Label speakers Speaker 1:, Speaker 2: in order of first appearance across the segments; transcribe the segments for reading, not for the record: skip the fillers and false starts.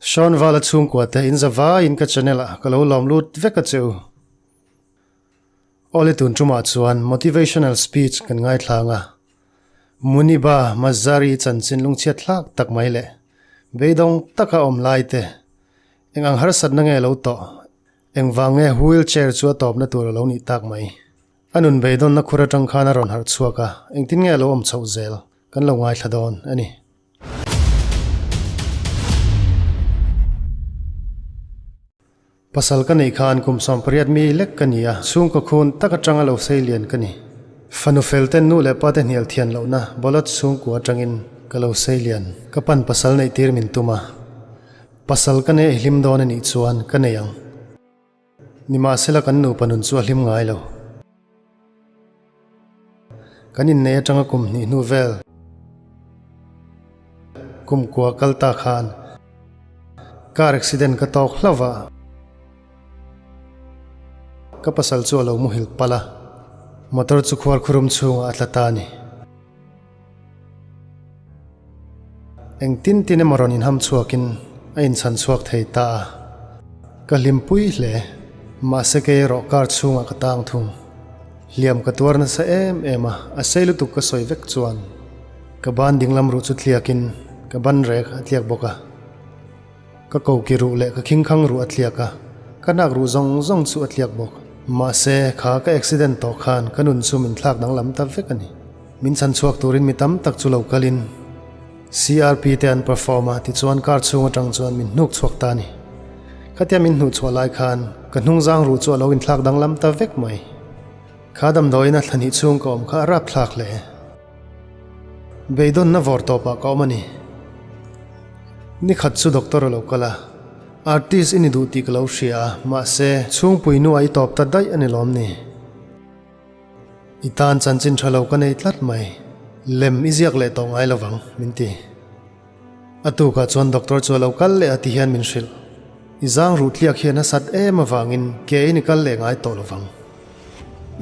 Speaker 1: Sean Vala chhungkua te in zavaiin ka channel ah ka lo lawm lut vek a che u. Awle tun tumah chuan motivational speech kan ngaithlang a, Muniba Mazari chanchin lungchhiat hlak tak mai leh beidawng taka awm lai te eng ang harsatna nge lo tawh, engvang nge wheel chair chu a tawpna tur a lo nih tak mai. A nun beidawnna khur atang khan a rawn harh chhuak a, engtin nge a lo awm chhoh zel kan lo ngaithla dawn a ni. Pasal ka neih khan kum 18 mi lek ka ni a, chhungkaw khun tak atanga lo sei lian ka ni. Fanu fel ten nu leh pa te hnial thian lohna Bawlawt chhungkua atangin ka lo sei lian. Ka pan pasal neih tir min tum a, pasal ka nei hlim dawn a nih chuan ka nei ang. Nimahsela kan nupa nun chu a hlim ngai lo. Kan innei atanga kum hnih hnu vel kum kua kal ta khan car accident ka tawk hlauh a, ka pasal chu a lo muhil palh a, motor chu khuar khurum chhungah a tla ta a ni. Engtin tin emaw rawn inham chhuakin a inchhan chhuak thei ta a, ka hlimpui hle. Mahse kei erawh car chhungah ka tang thung. Hliam ka tuar nasa em em a, a sei lutuk ka sawi vek chuan ka ban dinglam ruh chu tliakin ka ban rek a tliak bawk a. Ka koki ruh leh ka khingkhang ruh a tliak a, ka hnak ruh zawng zawng chu a tliak bawk. Mahse kha ka accident tawh khan ka nun chu min thlak danglam ta vek a ni. Min chhan chhuak turin mi tam tak chu lo kalin CRP te an perform a, tichuan car chhung atang chuan min hnuk chhuak ta a ni. Khatia min hnuh chhuah lai khan ka hnungzang ruh chu a lo inthlak danglam ta vek mai. Kha damdawiin a thlahnih chhung ka awm kha a rapthlak hle. Beidawnna vawr tawpah ka awm a ni. Ni khat chu doctor a lo kal a, artist i ni duh tih ka lo hria a, mahse chhungpui nu ah i tawp ta daih a ni lawm ni? I tan chanchin tha lo ka nei tlat mai, lem i ziak leh tawh ngai lovang, min ti. A tukah chuan doctor chu a lo kal leh a ti hian min hrilh. I zang ruh tliak hian a sat em avangin ke in i kal leh ngai tawh lovang.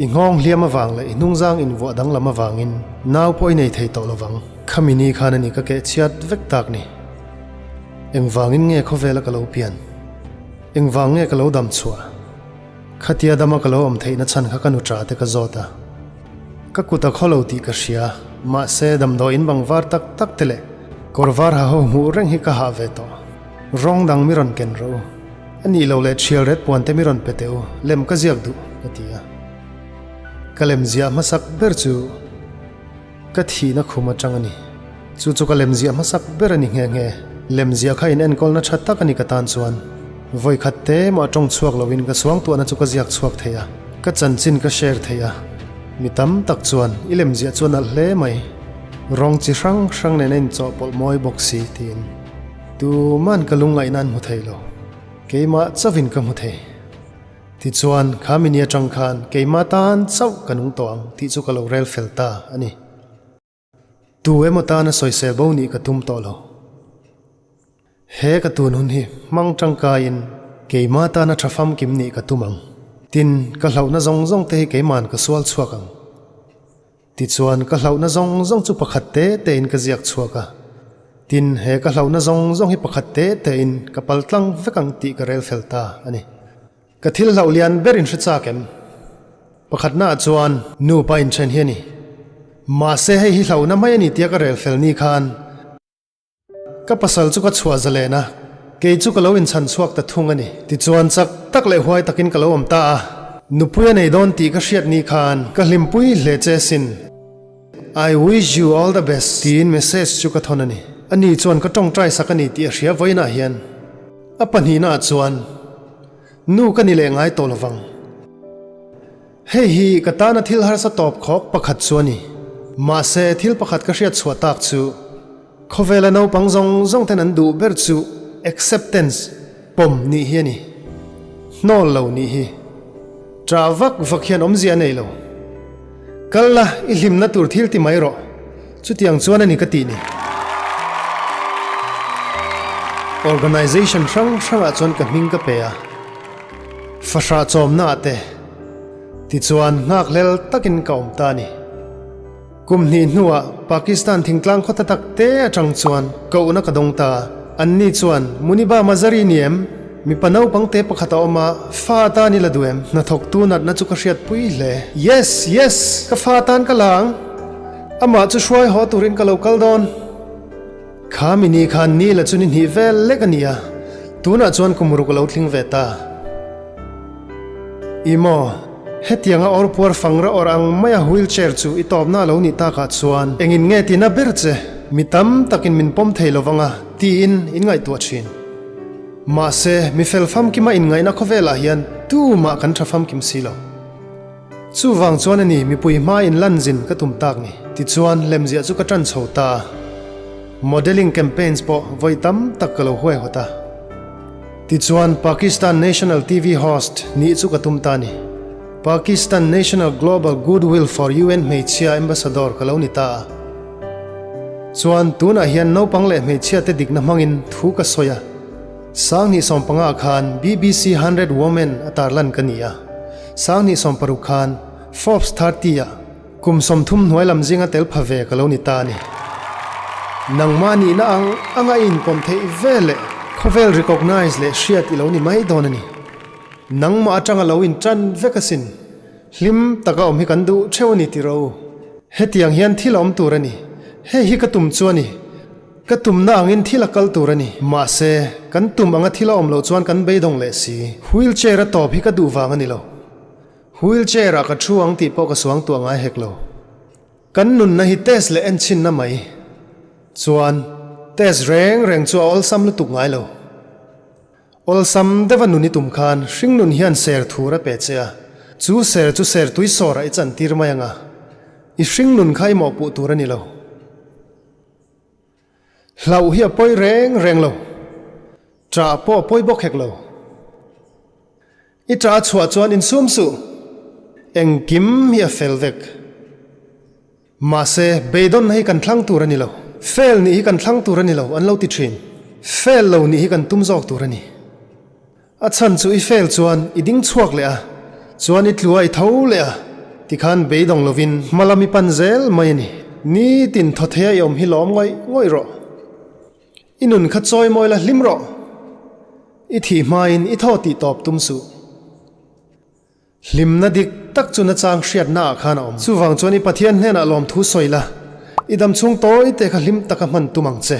Speaker 1: I nghawng hliam avang leh i hnungzang invuah danglam avangin nau pawh i nei thei tawh lovang. Khami ni khan a ni ka keh chhiat vek tak ni. Engvangin nge khawvela ka lo pian? Engvang nge ka lo dam chhuah? Khatia dama ka lo awm theihna chhan kha ka nu ṭa te ka zawt a. Ka kut a khaw lo tih ka hria, mahse damdawiin bang var tak tak te leh kawr var ha ho hmuh reng hi ka hah ve tawh. Rawng dang mi rawn ken rawh u. A nih lo leh ṭhial ret puan te mi rawn pe teh u, lem ka ziak duh, ka ti a. Ka lem ziah hmasak ber chu ka thihna khum aṭang a ni. Chu chu ka lem ziah hmasak ber a ni nghe nghe. Lem ziah kha in enkawlna ṭha tak a ni ka tan chuan. Vawi khat te mah ṭawng chhuak loin ka suangtuahna chu ka ziak chhuak thei a, ka chanchin ka share thei a. Mi tam tak chuan i lem ziah chu a nalh hle mai. Rawng chi hrang hrang nen a inchawhpawlh mawi bawk si tiin tuman ka lungngaihna an hmu thei lo. Keimah chauhin ka hmu thei. Tichuan, kha mini aṭang khan keimah tan chauh ka nung tawh ang tih chu ka lo rel fel ta a ni. Tu emaw tana sawisel bo nih ka tum tawh lo. He ka tun hun hi hmang tangkaiin keimah tana tha famkim nih ka tum ang. Tin, ka hlauhna zawng zawng te hi keima'n ka sual chhuak ang. Tichuan, ka hlauhna zawng zawng chu pakhat te tein ka ziak chhuak a. Tin, he ka hlauhna zawng zawng hi pakhat te tein ka pal tlang vek ang tih ka rel fel ta a ni. Ka thil hlauh lian ber in hre chak em? Pakhatnaah chuan nupa inthen hi a ni. Mahse hei hi hlauhna mai a ni tia ka rel fel ni khan ka pasal chu ka chhuah zalen a, kei chu ka lo inchhan chhuak ta thung a ni. Tichuan chak tak leh huai takin ka lo awm ta a, nupui a nei dawn tih ka hriat ni khan ka hlimpui hle che sin. I wish you all the best tiin message chu ka thawn a ni. Ani chuan ka tawngtai sak a ni tih a hria vawiinah hian. A pahnihnaah chuan Nu ka ni leh ngai tawh lovang. Hei hi ka tana thil harsa tawp khawk pakhat chu a ni. Mahse thil pakhat ka hriat chhuah tak chu khawvela naupang zawng zawng ten an duh ber chu acceptance, pawm nih hi a ni. Hnawl lo nih hi. Ṭah vak vak hian awmzia a nei lo. Kal la, i hlimna tur thil ti mai rawh. Chutiang chuan a ni ka tih ni. Organisation hrang hrangah chuan ka hming ka pe a, fahrah chawmna ah te tichuan nghakhlel takin ka awm ta a ni. Kum hnih hnuah Pakistan thingtlang khawta tak te atang chuan kohna ka dawng ta a. Anni chuan, Muniba Mazari ni em? Mipa naupang te pakhat a awm a, fa atan i la duh em? Hnathawktu natna chu ka hriatpui hle. Yes! Yes! Ka fa atan ka la ang. Amah chu hruai haw turin ka lo kal dawn. Kha mini khan ni la chu ni hnih vel lek a ni a, tunah chuan kum ruk a lo tling ve ta. I maw, hetianga awr puar fangra awrh ang maia wheelchair chu i tawpna a lo nih takah chuan engin nge tina ber che? Mi tam takin min pawm thei lo vang a, tiin in ngaihtuah thin. Mahse, mi fel famkima inngaihna khawvelah hian tumah kan tha famkim si lo. Chuvang chuan a ni mipui hma in lan zin ka tum tak ni. Tichuan, lemziah chu ka tan chho ta a. Modelling campaigns pawh vawi tam tak ka lo huaihawt a. Tichuan, Pakistan National TV host nih chu ka tum ta a ni. Pakistan National Global Goodwill for UN hmeichhia Ambassador ka lo ni ta a. Chuan, tunah hian naupang leh hmeichhia te dikna hmangin thu ka sawi a. Sanghnih sawmpanga khan BBC 100 Women a tarlan ka ni a. Sanghnih 60 khan Forbes 30 ah kum 30 hnuai lam zinga tel pha ve ka lo ni ta a ni. Nangmah nihna ang anga i inpawm theih ve leh khawvel recognise leh hriat i lo ni mai dawn a ni. Nangmah atanga lo intan vek asin. Hlim taka awm hi kan duh theuh a ni tih rawh u. Hetiang hian thil a awm tur a ni. Hei hi ka tum chu a ni. Ka tumna angin thil a kal tur a ni. Mahse, kan tum anga thil a awm loh chuan kan beidawng leh si. Wheel chair a tawp hi ka duh vang a ni lo. Wheel chair ah ka thu ang tih pawh ka suang tuah ngai hek lo. Kan nunna hi test leh enchhinna mai. Chuan, test reng reng chu a awlsam lutuk ngai lo. Awlsam deuha nun i tum khan hringnun hian ser thur a pe che a, chu ser chu ser tui sawrah i chantir mai ang a, i hringnun kha i mawhpuh tur a ni lo. Hlauh hi a pawi reng reng lo. Ṭah pawh a pawi bawk hek lo. I ṭah a chhuah chuan insum suh. Engkim hi a fel vek. Mahse, beidawnna hi kan thlang tur a ni lo. Fel nih hi kan thlang tur a ni lo, an lo ti ṭhin. Fel lo nih hi kan tum zawk tur a ni. A chhan chu i fel chuan i ding chhuak leh a, chuan i tlua i tho leh a, tikhan beidawng lovin hma lam i pan zel mai a ni. Nitin thaw theia i awm hi lawm ngawih ngawih rawh. I nun kha chawi mawi la hlim rawh. I thih hmain i thaw tih tawp tum suh. Hlimna dik tak chu nachang hriatna ah khan a awm. Chuvang chuan i Pathian hnenah lawmthu sawi la, i damchhung tawi te kha hlim taka hman tum ang che.